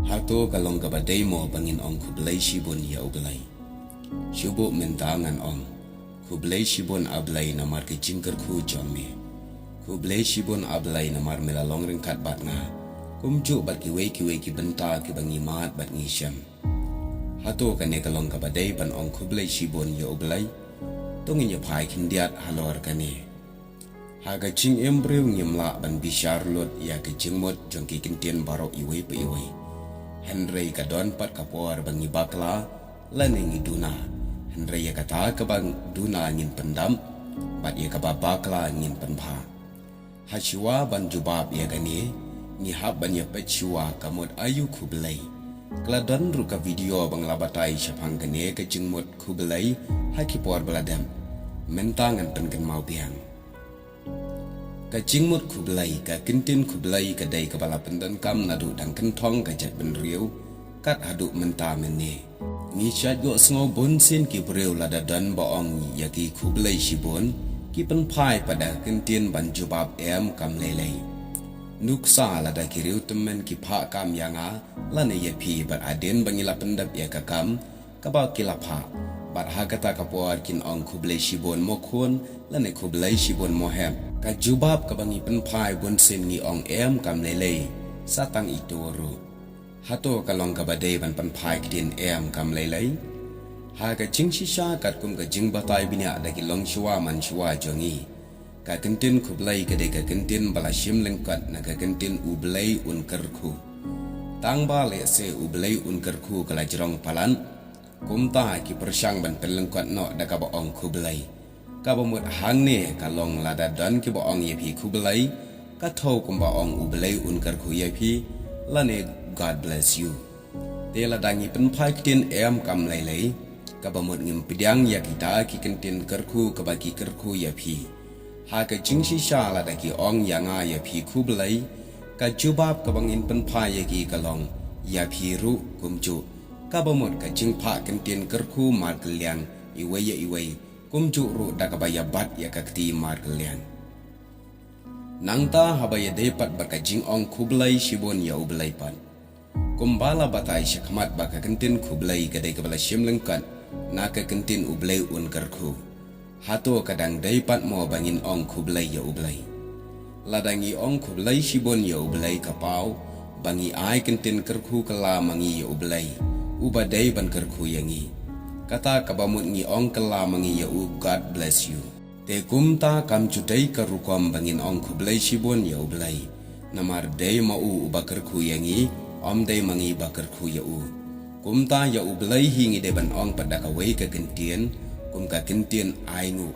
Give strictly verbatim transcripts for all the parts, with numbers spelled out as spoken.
Hato ka long kaba dei mo ba ngin ong khublei shibun ïa U Blei? Shu buh mynta ngan ong, khublei shibun A Blei namar ka jingkyrkhu jong me. Khublei shibun A Blei namar me la long ryngkat bad nga, kumjuh bad kiwei kiwei ki bynta kiba ngi mad bad ngi shem. Hato kane ka long kaba dei ban ong khublei shibun ïa U Blei? To ngin ïa phai khyndiat halor kane. Ha ka jingim briew ngim lah ban bishar lut ïa ka jingmut jong ki ktien baroh iwei pa iwei. Hynrei ka don pat ka por ba ngi bakla lane ngi duna. Hynrei ïa kata kaba duna ngin pyndap, bad ïa kaba bakla ngin pynbha. Ha shuwa ban jubab ïa kane, ngi hap ban ïa peit shuwa ka mut aïu khublei. Ka la don ruh ka video ba nga la batai shaphang kane ka jingmut khublei ha ki por ba la dep. Mynta ngan pynkynmaw biang. Ka jingmut khublei, ka ktien khublei ka dei kaba la pyndonkam naduh dang kynthong ka jaitbynriew kat haduh mynta mynne. Ngi shait ïohsngew bunsien ki briew lada don ba ong ïa ki khublei shibun, ki pynphai pat da ka ktien ban jubab em kam lei lei. Nuksa lada ki riew tymmen ki phah kam ïa nga lane ïa phi, bad hadien ba ngi la pyndep ïa ka kam kaba ki la phah, bad ha kata ka por kin ong khublei shibun mo khun lane khublei shibun mo hep, ka jubab kaba ngi pynphai bunsien ngi ong em kam lei lei, sa tang ito ruh. Hato ka long kaba dei ban pynphai ktien em kam lei lei? Ha ka jingshisha katkum ka jingbatai bniah da ki longshuwa manshuwa jong ngi, ka ktien khublei ka dei ka ktien ba la shim lyngkot na ka ktien U Blei un kyrkhu. Tang ba lehse U Blei un kyrkhu ka la jrong palat, kumta ki pyrshang ban pynlyngkot noh da kaba ong khublei. Kaba mut hangne ka long lada don kiba ong ïa phi khublei, ka thew kumba ong U Blei un kyrkhu ïa phi, lane God bless you. Te lada ngi pynphai ktien em kam lei lei, kaba mut ngim pdiang ïa kita ki ktien kyrkhu kaba ki kyrkhu ïa phi. Ha ka jingshisha lada ki ong ïa nga ïa phi khublei, ka jubab kaba ngin pynphai ïa ki ka long ïa phi ruh kumjuh. Kaba mut ka jingphah ktien kyrkhu markylliang iwei ïa iwei, kumjuh ruh da kaba ïa bat ïa ka kti markylliang. Nangta haba ïadei pat bad ka jingong khublei shibun ïa U Blei pat, kumba la batai shakhmat ba ka ktien khublei ka dei kaba la shim lyngkot na ka ktien U Blei un kyrkhu. Hato ka dang dei pat mo ba ngin ong khublei ïa U Blei? Lada ngi ong khublei shibun ïa U Blei ka paw ba ngi ai ktien kyrkhu kylla ma ngi ïa U Blei, uba dei ban kyrkhu ïa ngi. Kata kaba mut ngi ong kylla ma ngi ïa u God bless you. Te kumta kam ju dei ka rukom ba ngin ong khublei shibun ïa U Blei, namar dei ma u uba kyrkhu ïa ngi, ym dei ma ngi ba kyrkhu ïa u. Kumta ïa U Blei hi ngi dei ban ong pat da kawei ka ktien, kum ka ktien ainguh.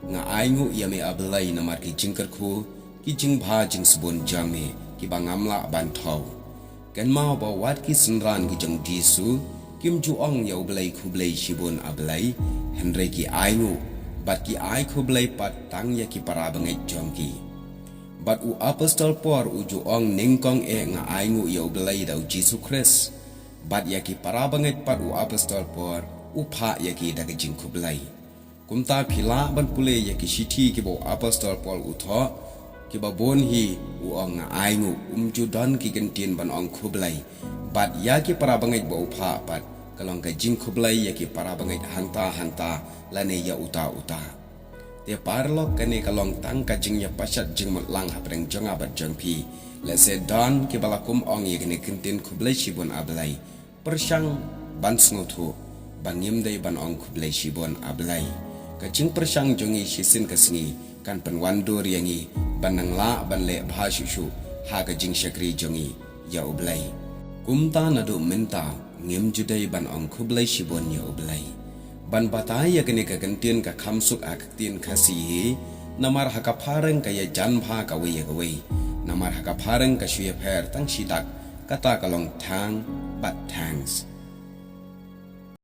Nga ainguh ïa me A Blei namar ki jingkyrkhu, ki jingbha jingsbun jong me, kiba ngam lah ban thew. Kynmaw ba wat ki synran ki jong U Jisu kim ju ong ïa U Blei khublei shibun A Blei, hynrei ki ainguh bad ki ai khublei pat tang ïa ki para bangeit jong ki. Bad u apostol Paul u ju ong nyngkong eh nga ainguh ïa U Blei da U Jisu Khrist. Bad ïa ki para bangeit pat u apostol Paul u phah ïa ki da ka jingkhublei. Kumta phi lah ban pule ïa ki shithi kiba u apostol Paul u thoh, kiba bun hi u ong nga ainguh, um ju don ki ktien ban ong khublei. Bad ïa ki para bangeit ba u phah pat ka long ka jingkhublei ïa ki para bangeit hangta hangta lane ïa uta uta. Te paralok, kane ka long tang ka jingïapashat jingmut lang hapdeng jong nga bad jong phi. Lehse don kiba la kum ong ïa kane ka ktien khublei shibun A Blei. Pyrshang ban sngewthuh ba ngim dei ban ong khublei shibun A Blei. Ka jingpyrshang jong ngi shisien ka sngi kan pynwandur ïa ngi ban nang lah ban leh bha shuh shuh ha ka jingshakri jong ngi ïa U Blei. Kumta naduh mynta ngim ju dei ban ong khublei shibun ïa U Blei. Ban batai ïa kane ka ktien ka kham suk ha ka ktien Khasi hi, namar ha ka phareng ka ïajan bha kawei ïa kawei. Namar ha ka phareng ka shu ïapher tang shi dak, kata ka long thang bad thanks.